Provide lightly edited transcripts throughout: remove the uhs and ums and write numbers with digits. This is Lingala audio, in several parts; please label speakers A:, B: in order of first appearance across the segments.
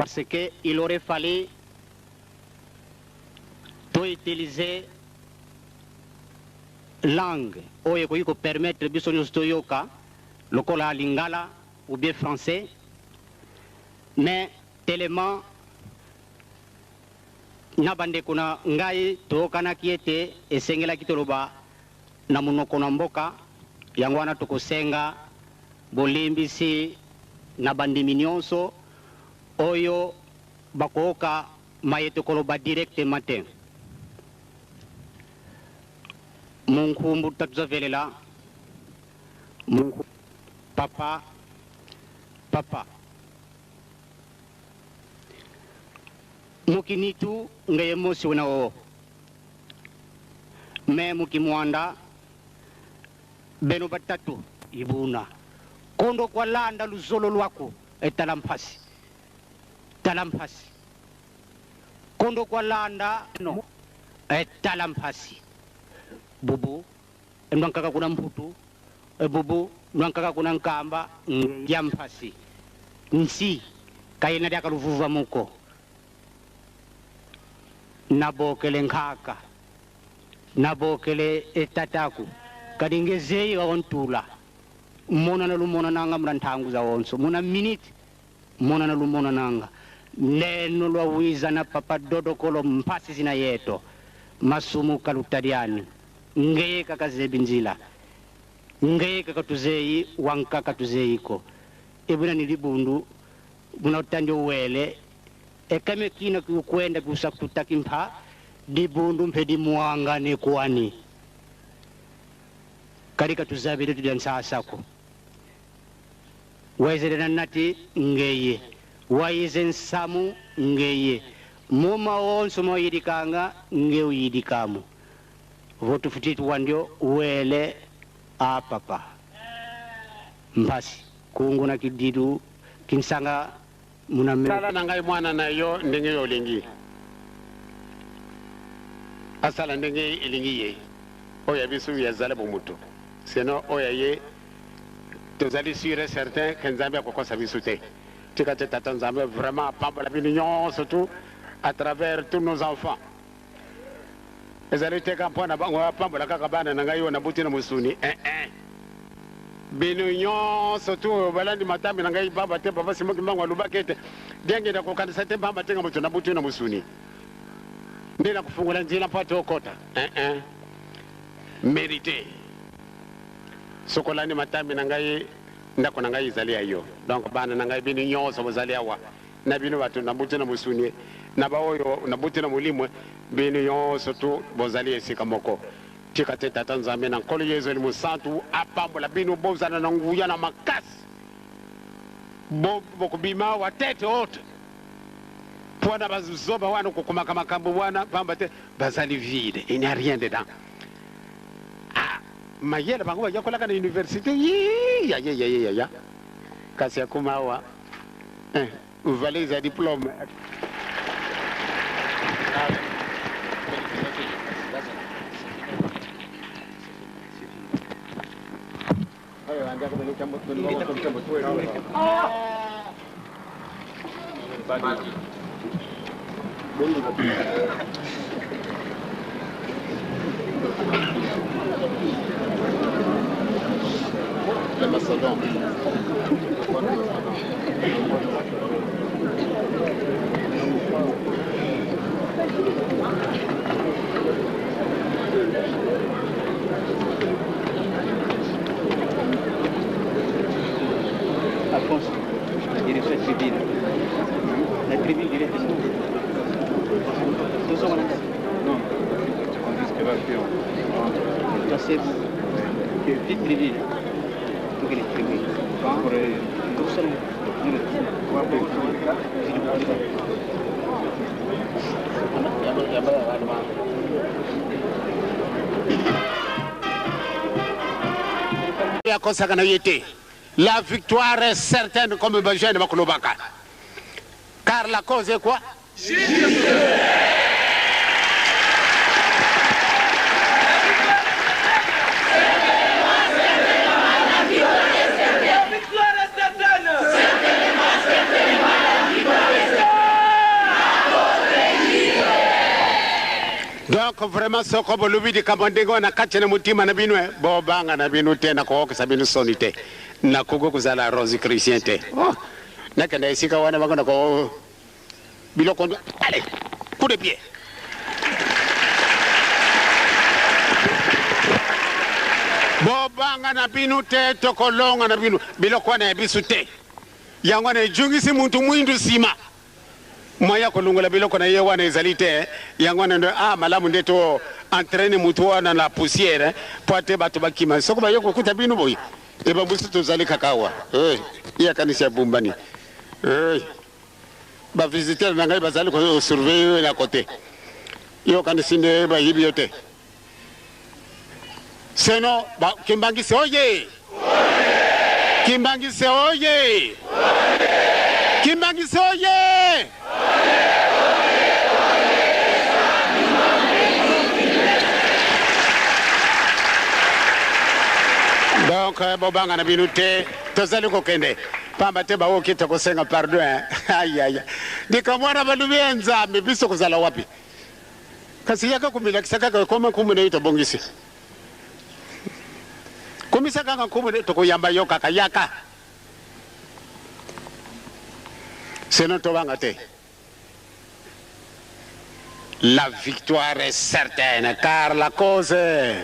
A: Parce que il aurait fallu to utiliser langue oyo ekoki ko permettre biso nionso toyoka lokola lingala ou bien français mais tellement na bandeko na ngai toyokanaki ete esengelaki toloba na monoko na mboka, yango wana tokosenga bolimbisi na bandimi nionso oyo bakooka maye tokoloba directement te. Munkumbu tatuzavelela munku papa papa mukinitu ngeye mosi wena oo me mukimuanda beno batatu ibuna kondo kwalanda luzolo lwaku etala mpasi tala mpasi kondo kwalanda no etala mpasi bubu ndwankaka kuna mputu bubu ndwankaka kuna nkamba ya mpasi nsi kayena lyakaluvuva muko nabokele nkhaka nabokele etataku kadi ngezeyi wawontula monana lumona nanga mula nthangu za wonso muna minute monana lumona nanga neno lwa wiza na papa dodokolo mpasi zina yeto masumu kalutaliani ngeye kakazebi nzila ngeye kakatuzeyi wanka katuzeyiko ebuna ni libundu buna utandi uwele ekame kina kukwenda kusakutaki mpha libundu mphe dimuanga ne kwani kali katuzabire tudya nsasako waizerera nati ngeye wayize nsamu ngeye muma wonso moyidikanga nge uyidikamu votufutitu wandyo wele apapa mpasi kunguna kididu kinsanga muna me
B: Sala na ngai mwana na yo ndenge yo olingi asala ndenge elingi ye oyo ya biso ya zala bomoto sino oyo ya ye tozali sûr et certain ke Nzambe akokosa biso te. Tika te Tata Nzambe vraiment apambola bino nyonso tout à travers tous nos enfants. Ezali te kaka mpo na bango apambola kaka bana na ngai oyo nabuti na mosuni eh eh. Bino nyonso tu oyo balandi matambe na ngai pamba te papa Simon Kimbangu alobaki ete diangenda kokanisa te pamba te nga moto nabuti na mosuni nde nakofungola nzela mpo ate okota eh eh. Merite soki olandi matambe na ngai ndako na ngai ezali ya yo. Donc bana na ngai bino nyonso bozali awa na bino bato nabuti na mosuni na baoyo nabuti na molimo bino nyonso tu bozali esika moko. Tika te Tata Nzambe na Nkolo Yezu Elimo Santu apambola bino bozala na nguya na makasi bo bokobima awa tete haute mpo na bazoba wana kokomaka makambo wana pamba te bazali vide, il n'y a rien dedans. Ah, mayele bango bayekolaka na universite ya ya ya ya ya kasi akoma awa eh, valise ya diplome.
C: Alphonse, direction ya tribune. La tribune directement. Tozonga na ndako.
D: Non, tu conduis que là, puis on rentre.
C: Passez petite tribune. Tokende tribune. Tokosala.
B: Akosaka na ye te. La victoire est certaine comme ba jeunes bakolobaka. Car la cause est quoi?
E: Juste.
B: Donc vraiment soko bolobi likambo ndenge wana kati na motima na bino, bobanga na bino te, nakokokisa bino soni te, nakoki kozala rosicrucien te. Oh, nakenda esika wana bango nako biloko, allez, coup de pied. Bobanga na bino te, tokolonga na bino biloko wana ya biso te. Yango wana ejungisi muntu mwindu nsima moya kolongola biloko na ye wana ezali te. Yango wana nde ah, malamu nde to entraîne mutu wana na poussière po ate bato bakima soko baye kokuta bino boye ebambusi tozali kaka awa. Hey, ye akanisi abumbani. Hey, bavisiteur na ngai bazali kosurveille yo na kote, yo okanisi nde bayibi yo te. Seno kimbangisi oye, kimbangisi oye, kimbangisi oye. Donc bobanga na bino te, tozali kokende pamba te baoki tokosenga pardon. Ayaya, likambo wana balobi ya Nzambe, biso kozala wapi? Kasi yaka komilakisa kaka ekoma nkumu na yo, tobongisi komisa kaka nkumu na tokoyamba yo kaka, yaka sinon tobanga te. La victoire est certaine car la cause est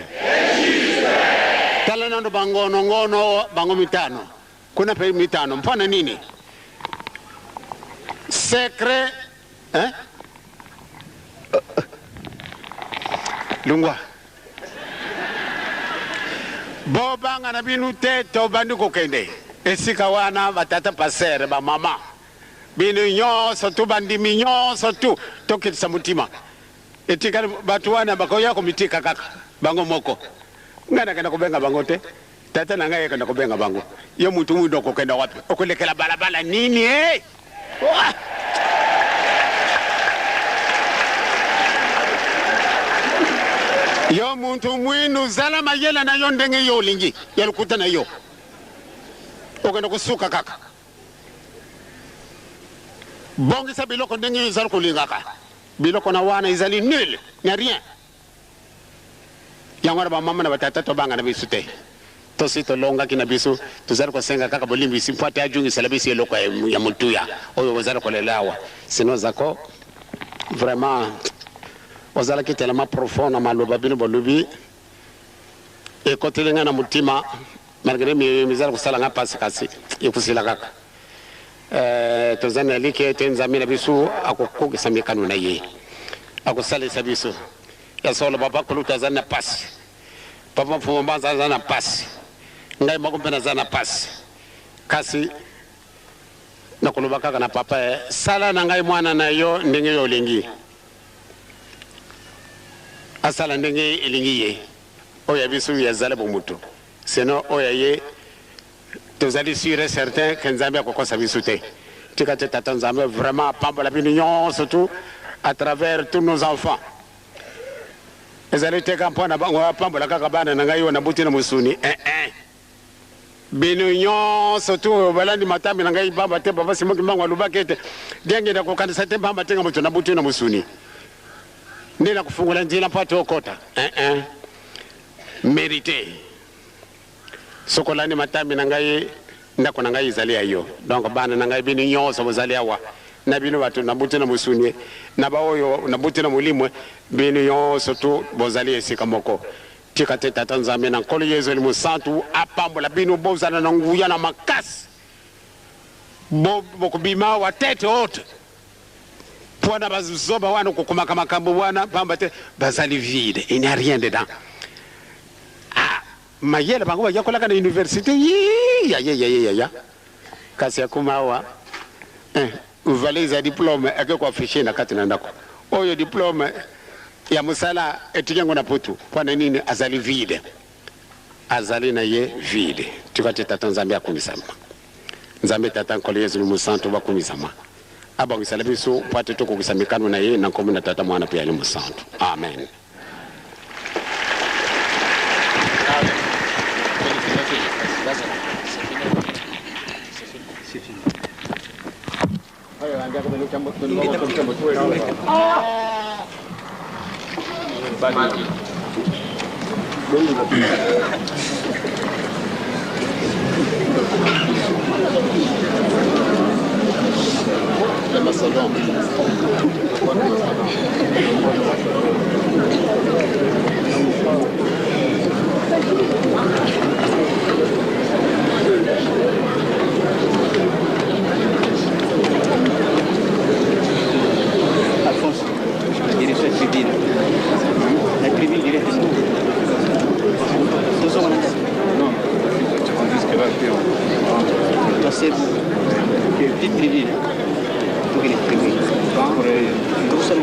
B: juste. Tala nano bangono ngono bango mitano kuna mpe mitano mpona nini secret, hein? Lungwa, bobanga na bino te, tobandi kokende esika wana. Batata pasere, bamama, bino nyonso tu, bandimi nyonso tu, tokitisa motima. Etikali bato wana bakoya komitika kaka bango moko. Ngai nakenda kobenga bango te, tata na ngai akenda kobenga bango. Yo mutu mwindo okokenda wapi? Okolekela balabala nini? E yo muntu mwindu, zala mayele na yo ndenge yo olingi ya lokuta na yo, okenda kosuka kaka. Bongisa biloko ndenge yo ezali kolingaka. Biloko na wana ezali nul na rien. Yango wana bamama na batata, tobanga na biso te, tosi tolongaki na biso. Tozali kosenga kaka bolimbisi mpo ate ajungisela biso eloko ya motuya oyo bozali kolela awa. Sino zako vraiment ozalaki tellement profond na maloba bino bolobi, ekoteli ngai na motima malgré mizali kosala ngai mpasi, kasi ekosila kaka. Toza na eliki ete Nzambe na biso akokokisa mikano na ye, akosalisa biso ya solo. Papa kulutu aza na pasi, papa Mfumu Mbanza aza na pasi, ngai moko mpe naza na pasi, kasi nakoloba kaka na papa, sala na ngai mwana na yo ndenge yo olingi. Asala ndenge elingi ye. Oyo ya biso yazala bomoto, sino oyo ya ye tozali sûr et certain ke Nzambe akokosa biso te. Tika te tata Nzambe vraiment apambola bino nyonso tout à travers tous nos enfants. Ezali te ka mpona bango apambola kaka bana na ngai oyo nabuti na mosuni, eh, eh. Bino nyonso tu oyo balandi matambe na ngai pamba te papa Simoki Mbango alobaki ete diange nakokanisa te pamba te nga moto nabuti na mosuni nde nakofungola nzela mpo ate okota, eh, eh. Mérité soki olandi matambe na ngai, ndako na ngai ezali ya yo. Donc bana na ngai, bino nyonso bozali awa, na bino bato nabuti na mosuni na baoyo nabuti na molimo, bino nyonso tu bozali esika moko. Tika te tata Nzambe na Nkolo Yezu Elimo Santu apambola bino, bozala na nguya na makasi, bokobima awa tete haute mpo na bazoba wana kokomaka makambo wana pamba te bazali vide, il n'y a rien dedans. Ah, mayele bango bayekolaka na université yayeyayeyaya, kasi akoma awa, eh, valise ya diplôme ake koaffiche na kati na ndako. Oyo diplôme ya mosala etiki yango na putu mpo na nini? Azali vide, azali na ye vide. Tika te tata Nzambe akumisama, Nzambe tata, Nkolo Yezu Mosantu bakumisama, abongisela biso mpo ate tokokisa mikano na ye, na nkombo na tata, mwana mpe ya Mosantu, amen.
C: Alphonse, direction tribune. La tribune directement. Tozonga na ndako.
D: Non, jusque là, puis on rentre.
C: Passez petite tribune. Tokende tribune. Tosala.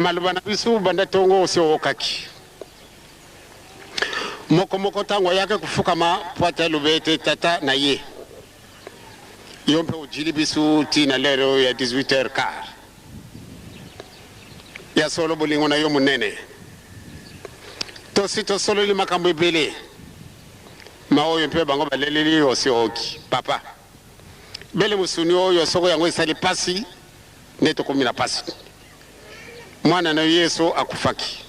B: Maloba na biso banda tongo osi oyokaki. Moko moko ntango ayaki kofukama mpo ete aloba ete tata na ye, yo mpe ojili biso tii na lere oyo ya 18 heures quart. Ya solo bolingo na yo monene. Tosi tosololi makambo ebele, ma oyo mpe bango baleleli yo osi oyoki. Papa, bele mosuni oyo soko yango esali pasi nde tokomi na pasi. Mwana na yo Yesu akufaki.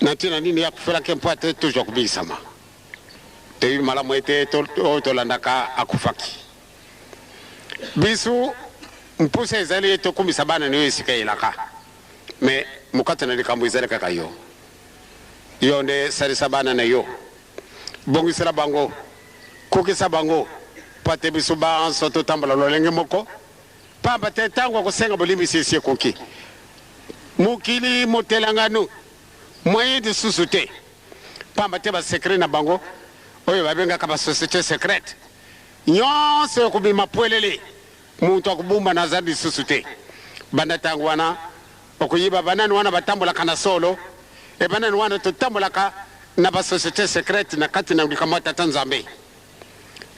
B: Na ntina nini ye akufelaki? Mpo ete tozwa kobikisama. Toyebi malamu ete oyo tolandaka akufaki. Biso mposa ezali ete tokumisa bana na yo esika elaka. Me mokati na likambo ezali kaka yo. Yo nde salisa bana na yo. Bongisela bango, kokisa bango, mpo ete biso banso totambola lolenge moko. Pamba te tango ya kosenga bolimbisi esi ekoki. Mokili motelangano, moyen lisusu te. Pamba te ba secrets na bango oyo babengaka ba societes secrètes nyonso ekobima pwelele. Moto akobombana aza lisusu te. Banda tango wana okoyeba banani wana batambolaka na solo e banani wana totambolaka na ba societes secrètes na kati na likambo ya Tata Nzambe.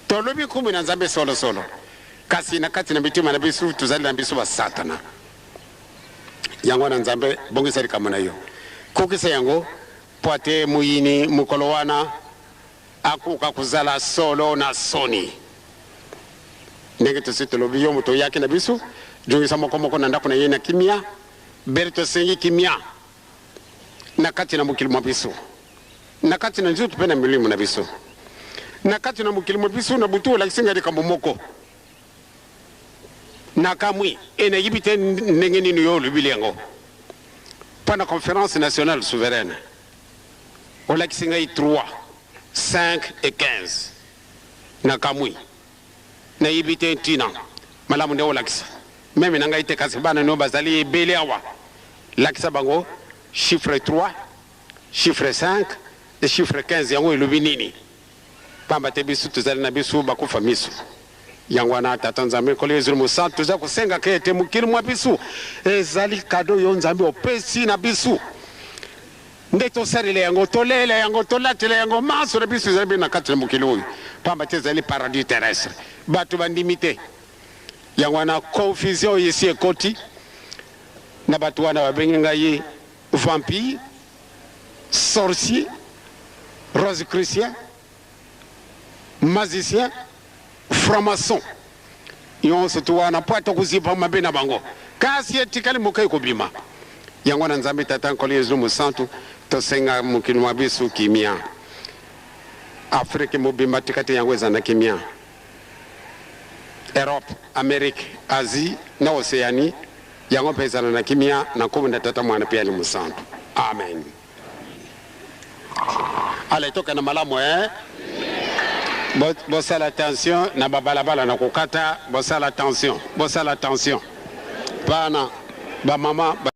B: Tolobi nkombo na Nzambe solo solo, kasi na kati na mitima na biso tozali na biso ba satana. Yango wana Nzambe, bongisa likambo na yo, kokisa yango, mpo ate moyini mokolo wana akoka kozala solo na soni. Ndenge tosi tolobi, yo moto oyaki na biso, jongisa moko moko na ndako na ye na kimia. Bele tosengi kimia na kati na mokili mwa biso, na kati na nzoto mpe na milimo na biso, na kati na mokili mwa biso. Na butu olakisi ngai likambo moko, nakamwi e nayebi te ndenge nini yo olobili yango. Mpo na Conference nationale souveraine, olakisi ngai 3, 5 et 15. Nakamwi, nayebi te ntina. Malamu nde olakisa meme na ngai te, kasi bana no bazali ebele awa, lakisa bango chiffre 3, chiffre 5 et chiffre 15 yango elobi nini, pamba te biso tozali na biso bakufa miso. Yango wana Tata Nzambe Nkolo Yezu Mosantu, toza kosengaka ete mokili mwa biso ezali kado yo Nzambe opesi na biso, nde tosalela yango, tolela yango, tolatela yango. Manso na biso ezali na kati na mokili oyo, pamba te ezali paradis terrestre. Bato bandimi te. Yango wana confusion oyo esi ekoti na bato wana babengi ngai vampire, sorcier, rosicrucien, magicien, franc-maçon, nyonso tu wana mpo ata kozipa mabe na bango, kasi etikali moke ekobima. Yango wana Nzambe Tata Nkolo Yezu Mosantu, tosenga mokili mwa biso kimia. Afrike mobimba tika te yango ezala na kimia. Europe, Amerique, Asie na Oceanie yango mpe ezala na kimia na nkombo na Tata, Mwana mpe Elimo Santu. Amen. Ale tokende malamu eh? Bosala attention na babalabala na kokata, bosala attention, bosala attention bana, bamama ba...